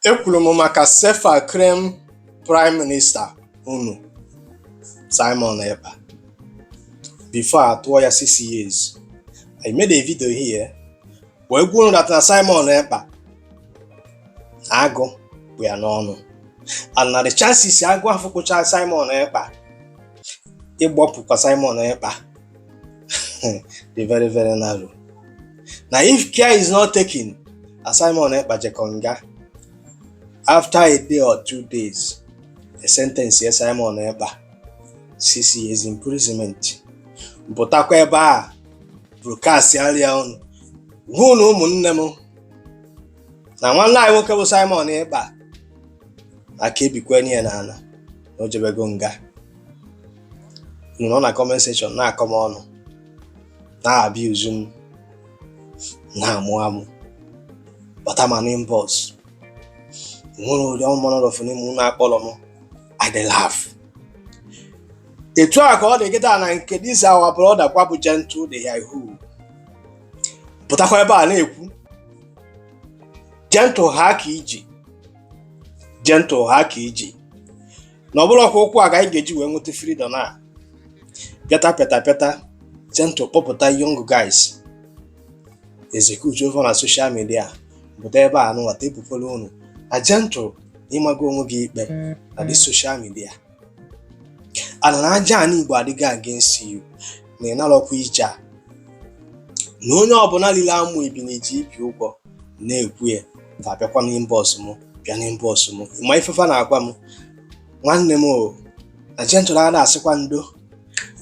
Ekwuru m maka self-acclaimed Prime Minister unu, Simon Ekpa, before a tụọ ya 6 years. I made a video here wee gwa unu that na Simon Ekpa, agụ bụ ya n'ọnụ, and na the chances agụ afụkpụcha Simon Ekpa, ịgbapụkwa Simon Ekpa dị very, very narrow, na if care is not taken, na Simon Ekpa jekọ nga after a day or 2 days, a sentence ya Simon Ekpa 6 years imprisonment. Pụtakwa ebe a broadcast ya unu hụ na ụmụnne m na nwanne anyị nwoke bụ Simon Ekpa aka ebikwenye ya n'ala na o jebego nga. Unu nọ na comment section na-akọ m ọnụ, na-abịa uzu m, na-amụ amụ, bata ma n'inbox, nwere ụdị ọmụmụ of n'ime unu akpọrọ m. I dey laugh. Etu a ka ọ dị kịta na nke this our brother kwa bụ Gentle the Yahoo, pụtakwa ebe a na-ekwu Gentle ha ka iji Gentle ha ka iji na ọ bụrụkwa ụkwụ a ka anyị ga-eji wee nweta freedom a. Pịata pịata pịata, Gentle kpọpụta young guys, execute over na social media, pụta ebe a nụwa tepụkwala unu na Gentle ịmago onwe gị ikpe na this social media, ana na aja ana Igbo adịghị against you, na ịnarọkwa ije a, na onye ọbụla lile amụ ibi na-eji ibi ụgwọ na-ekwu ya ka abịakwa n'inbox m, bịa n'inbox m. Ma ifefa na-agwa m, nwanne m o, na Gentle ada asịkwa ndo,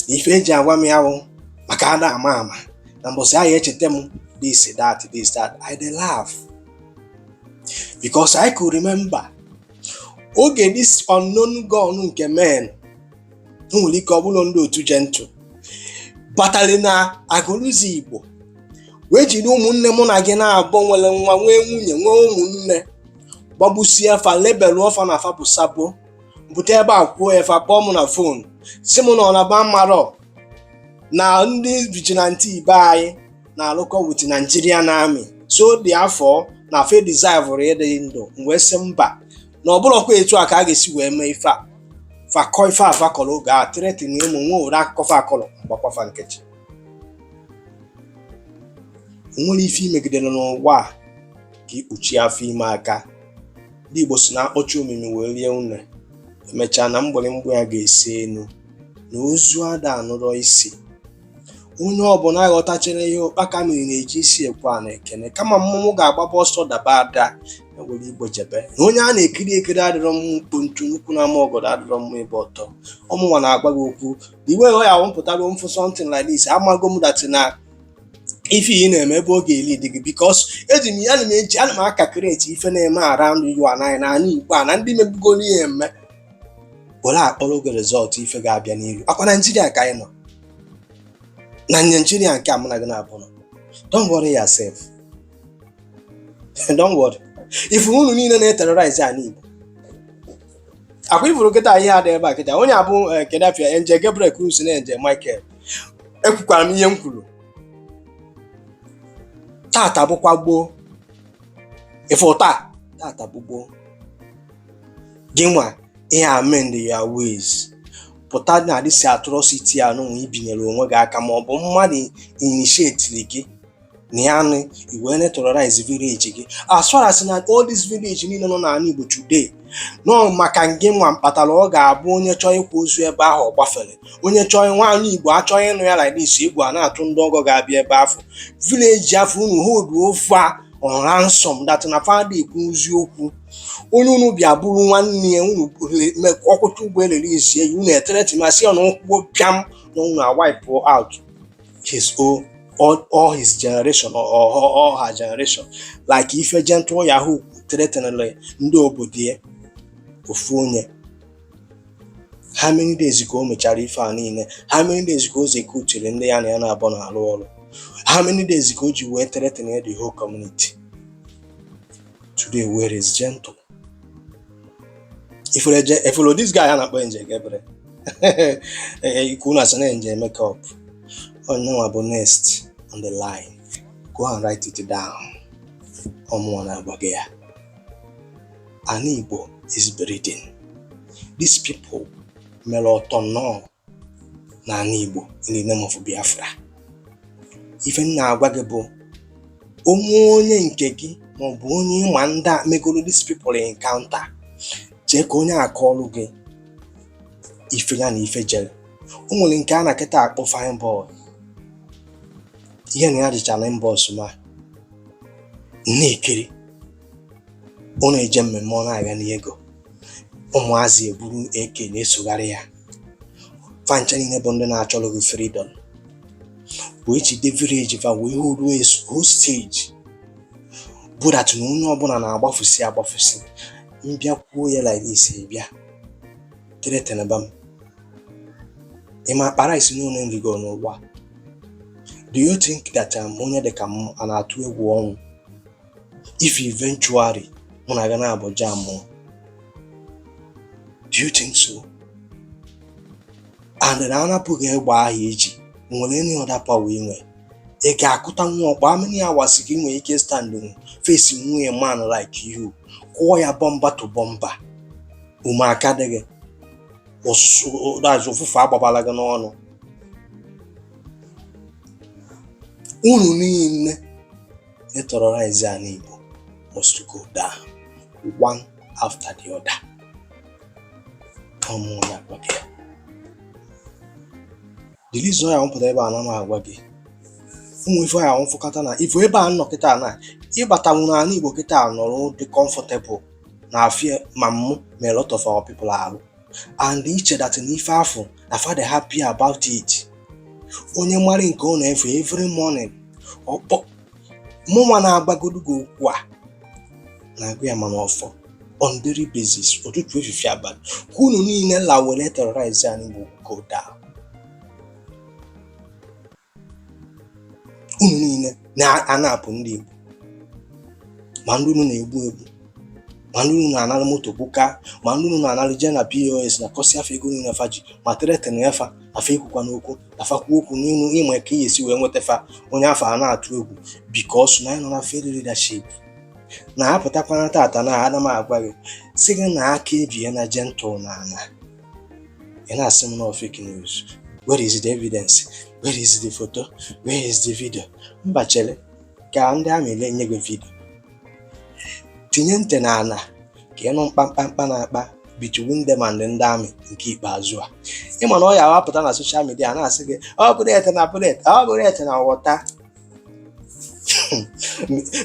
na ife eji agwa m ya bụ maka ada ama ama na mbọsị ahụ echeta m this, that, this, that. I dey laugh because I could remember oge this unknown gun nke men o nwere ike ọ bụrụ ndị otu Gentle batara na Agụlụzọ Igbo wee jiri ụmụnne mụ na gị na-abụ nwere nwa, nwee nwunye, nwee ụmụnne, gbagbusie fa, label ọfa na fa bụ sabo. Bute ebe a kwuo efa, kpọọ m na phone, si m na ọ na-ba marọ na ndị vigilante ibe anyị na-arụkọ with Nigerian Army, so dị afọ na fe deserve ịdị ndụ. M wee sị mba, na ọ bụrụkwa etu a ka a ga-esi wee mee ife a. Fakọ ife a fakọrọ oge a threaten ụmụ nwe ụdị akụkọ fakọrọ, mgbakwafa nkịtị. Nwere ife imegidere n'ụwa a ka ikpuchi afọ ime aka. Ndị Igbo si na akpọchi omimi wee rie une, emechaa na mgbịrịmgba ya ga-esi enu na ozu ada anụrọ isi. Onye ọbụla ghọtachara ihe ụkpaka mmiri na-eji isi ekwe a na-ekene, kama mmọnwụ ga-agbaba ọsọ daba ada, ewere igbo jebe na onye a na-ekiri ekiri adịrọ mma mkpu ntu nnukwu na ama ọgọdọ adịrọ mma ịgba ọtọ. Ọmụnwa na-agwa gị okwu iwe ya wụpụtara mfụ something like this. Amago m that na ife ị na-eme ebe ọ ga-eli dị gị, because eji m ana m eji ana m aka create ife na-eme around you and I na ala Igbo a na ndị mebugoro ya eme were akpọrọ gị result ife ga-abịa n'ilu akwa Naijiria ka anyị nọ na Naijiria nke a mụ na gị na-abụ nọ. Don't worry yourself, don't worry. Ifuru unu niile na-eterrorize ala Igbo akwa ifuru kịta ihe a dị ebe a kịta, onye abụ Kedafia Angel Gabriel Cruz na Angel Michael, ekwukwara m ihe m kwuru tata bụkwa gboo. Ifu taa, tata bụ gboo gị nwa ihe amend your ways, pụta na this atrocity a nụnwa ibinyere onwe gị aka, ma ọ bụ mmadụ initiate gị na ya nụ iwee na-terrorize village gị. As far as na all this village niile nọ n'ala Igbo today nọ maka ngị nwa mkpatara, ọ ga-abụ onye chọọ ịkwa ozu ebe ahụ ọ gbafere, onye chọọ nwaanyị Igbo achọghị ịnụ ya like this, egwu a na-atụ ndị ọgọ ga-abịa ebe afọ village afọ unu hold ofe on ransom, that na fada ekwu eziokwu. Onye unu bịa bụrụ nwanne ya, unu ọkwụcha ụgbọ elere izie ya, unu ethreaten ma sị ya na ụkwụ pịam na unu wipe out his own all his generation or all her generation, like ife Gentle Yahoo threatened ndị obodo ya ofu onye. How many days ka o mechara ife a niile? How many days ka o zekutere ndị ya na ya na-abụ na-arụ ọrụ? How many days ka o ji wee threaten the whole community? Today, where is Gentle? Ifuru this guy a na-akpọ Angel Gabriel ikwu na asị na Angel makeup, onye nwa bụ next on the line. Go and write it down. Ọmụnwa na-agwa gị ya. Ana Igbo is bleeding. These people mere ọtọ nnọọ n'ala Igbo in the name of Biafra. Ife m na-agwa gị bụ onwe onye nke gị maọbụ onye ịma ndị a megoro these people encounter, jee ka onye akọọlụ gị ife ya na ife jere. O nwere nke a na kịta akpọ fine boy, ihe na ya dịcha na inbox, ma na-ekiri ọ na-eje mmemme, ọ na-aga n'ego, ụmụazị eburu eke na-esogharị ya. Fancha niile bụ ndị na-achọrọ gị freedom, wee jide village fa, wee hold hostage, bụ that na onye ọbụla na-agbafusi agbafusi. Mbịa kwuo ya like this, bịa threatenba m, ịma akpa rice n'ụlọ nrigo n'ụwa. Do you think that onye dịka m a na-atụ egwu ọnwụ? If eventually mụ na aga na Abuja mụọ, do you think so? And na anapụghị egbe ahụ eji nwere any other power ị nwere, ị ga-akụta nwa ọkpa? How many hours ka ị nwere ike stand face nwunye man like you, kụọ ya bumper to bumper, ume aka dị gị, ụfụfụ agbabala gị n'ọnụ? Unu niile na-terrorize ala Igbo must go down one after the other. Ọmụ ya gwa gị the reason ya nwụpụta ebe a na m agwa gị ụmụ ife ya nwụfụkọta na ife ebe a nọ kịta na ịbatanwu n'ala Igbo kịta nọrọ dị comfortable na afia ma mụ ma a lot of our people arụ and iche that na ife afụ na fa dị happy about it. Onye mara nke ọ na-efe every morning, ọkpọ mụnwa na-agbagodo gị okwu a na-agụ ya mana ọfọ on daily basis, ụtụtụ, efifie, abalị, ka unu niile la were terrorize anyị Igbo go down. Unu niile na-anapụ ndị Igbo, ma ndị unu na-egbu egbu, ma ndị unu na-anara moto gbuka, ma ndị unu na-anara jee na POS na kọsị afọ ego niile fa ji, ma threaten fa na fa ekwukwa n'okwu na fa kwuo okwu n'inu ịma ka ị esi wee nweta fa. Onye afọ a na-atụ egwu because na anyị nọ na failed leadership na-apụtakwana tata na ana m agwa gị sị gị na aka ebie na gentle na ana. Ị na-asị m na fake news. Where is the evidence? Where is the photo? Where is the video? Mba, chere ka ndị amị nye gị video. Tinye ntị n'ala ka ịnụ mkpamkpamkpa na-akpa between them and ndị amị nke ikpeazụ a. Ịma na ọ ya awapụta na social media na-asị gị ọ bullet na bullet, ọ bullet na water,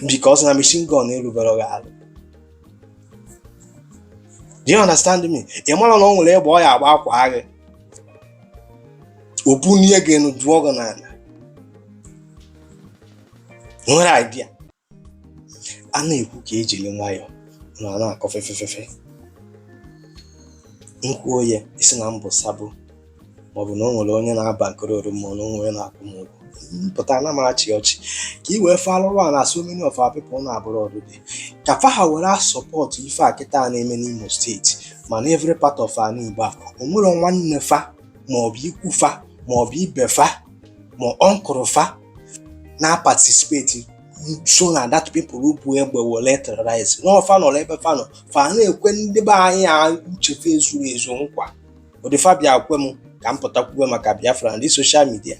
because na machine gun erubere gị arụ. Do you understand me? Ị mara na o nwere egbe ọ ya agba akwa agha, o bunie gị enu, jụọ gị n'ala. Nwere idea a na-ekwu ka ejiri nwayọọ na na-akọ fefefefe nkwuo ya isi na mbụ sabo, maọbụ na o nwere onye na-aba nkororo, ma na o nwere onye na-akwụ m ụgwọ mpụta na marachi ọchị ka ị wee fee alụrụ a na so many of our people na abroad dị ka fa ha were support ife a kịta na-eme n'Imo Steeti, mana every part of ala Igbo a o nwere nwanne fa maọbụ ikwu fa maọbụ ibe fa ma uncle fa na participate so na that people bụ egbe were terrorize n'ọfa nọrọ ebe fa nọ, fa na-ekwe ndị be anyị a uche fa ezuru ezu nkwa ụdị fa bịa kwe m ka m pụta kwuwe maka Biafra ndị social media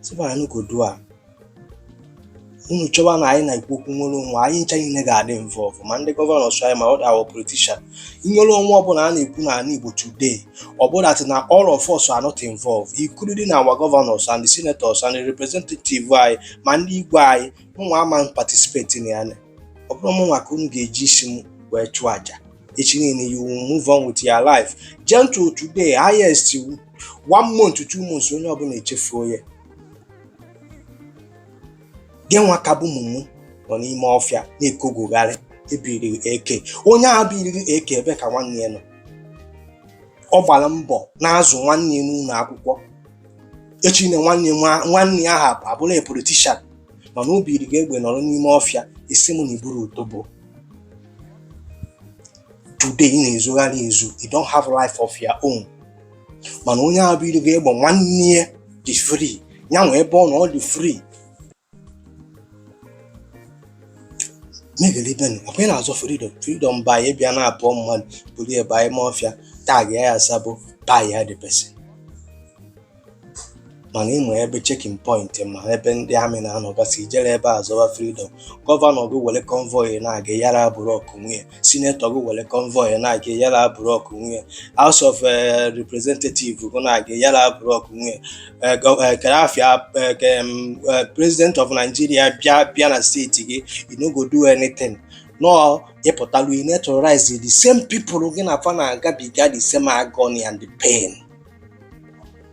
sịba anyị go do am. Unu chọwa na anyị na-ekwu okwu nwere onwe anyị, ncha niile ga-adị involve, ma ndị governors anyị, ma other our politician. Nwere onwe ọbụla a na-ekwu n'ala Igbo today, ọ bụrụ that na all of us are not involved, including our governors and the senators and the representative anyị, ma ndị igwe anyị, mụnwa ama participate na ya. Ọ bụrụ mụnwa ka unu ga-eji isi m wee chụọ àjà echi niile, you will move on with your life gentle. Today, highest one month to 2 months, onye ọbụla echefuo ya. Gị nwa ka bụ mumu nọ n'ime ọfịa na-ekogogharị ebiri eke, onye a biri eke, ebe ka nwanne ya nọ, ọ gbara mbọ na-azụ nwanne ya n'ụlọ akwụkwọ. Echi na nwanne nwanne ya ahụ abụrụ a politician, mana o biri gị egbe nọrọ n'ime ọfịa isi m na iburu otobo. Today ị na-ezogharị ezu, you don't have life of your own, mana onye ahụ biri gị egbe, nwanne ya dị free, ya nwe ebe ọ nọ, ọ dị free. Megelibenu ọkwa ị na-azọ freedom, freedom by ịbịa na-abụọ mmadụ buru ya baa ime ọfịa, tag ya ya sabo buy ya the person. Mana ịma ebe checking point, ma ebe ndị amị na-anọgasị, ijere ebe a zọba freedom. Governor gị were convoy na-aga, yara block nwunye. Senator gị were convoy na-aga, yara block nwunye. House of Representative gị na-aga, yara block nwunye. Kerafia President of Nigeria bịa bịa na steeti gị, you no go do anything. Nọọ ịpụtalụ, ị na-terrorize the same people gị na fa na-agabiga the same agony and the pain.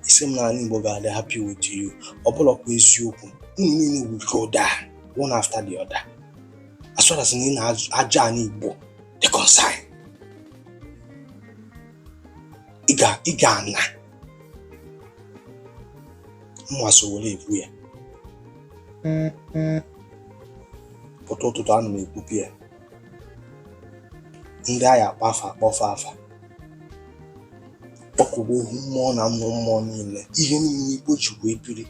Isi m n'ala Igbo ga-adị happy with you. Ọ bụlọkwa eziokwu, unu niile will go down one after the other, as far as na ị na-aja ala Igbo dị concern. Ị ga-ana mma so were ekwu ya pụta ụtụtụ. Ana m ekwupụ ya, ndị agha akpọ afa, akpọfa afa, kpọkụba ohu mmụọ na mmụọ mmụọ niile, ihe niile Igbo ji wee biri.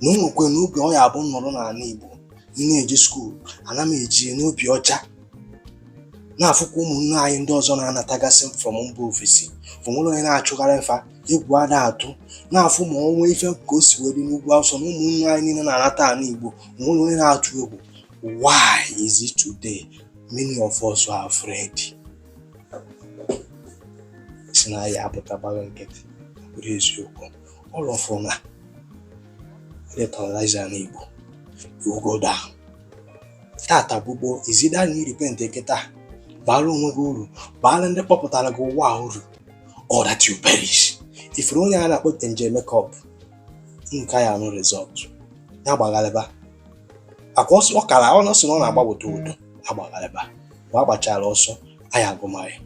Na o nwekwe n'oge ọ ya abụ nọrọ n'ala Igbo, m na-eje school, ana m eji n'obi ọcha na-afụkwa ụmụnne anyị ndị ọzọ na-anatagasị from mba ofesi. O nwere onye na-achụgharị fa, egwu ada atụ na-afụ ma ọnwa ife ka o si wee dị n'ugwu Awụsa na ụmụnne anyị niile na-anata ala Igbo, o nwere onye na-atụ egwu. Why is it today many of us are afraid? Si na ya apụta gbara nkịtị, bụrụ eziokwu, all of una dey terrorize ala Igbo, you go down. Tata bụ gboo izida na irepent kịta, baara onwe gị uru, baara ndị kpọpụtara gị ụwa uru, or that you perish. Ifuru onye a na-akpọ Angel Makeup nke ya anụ result ya gbagharịba akwa ọsọ ọ kara ọ sị na ọ na-agba woto woto, agbagharịba. Mgbe a gbachara ọsọ anyị agụmanya.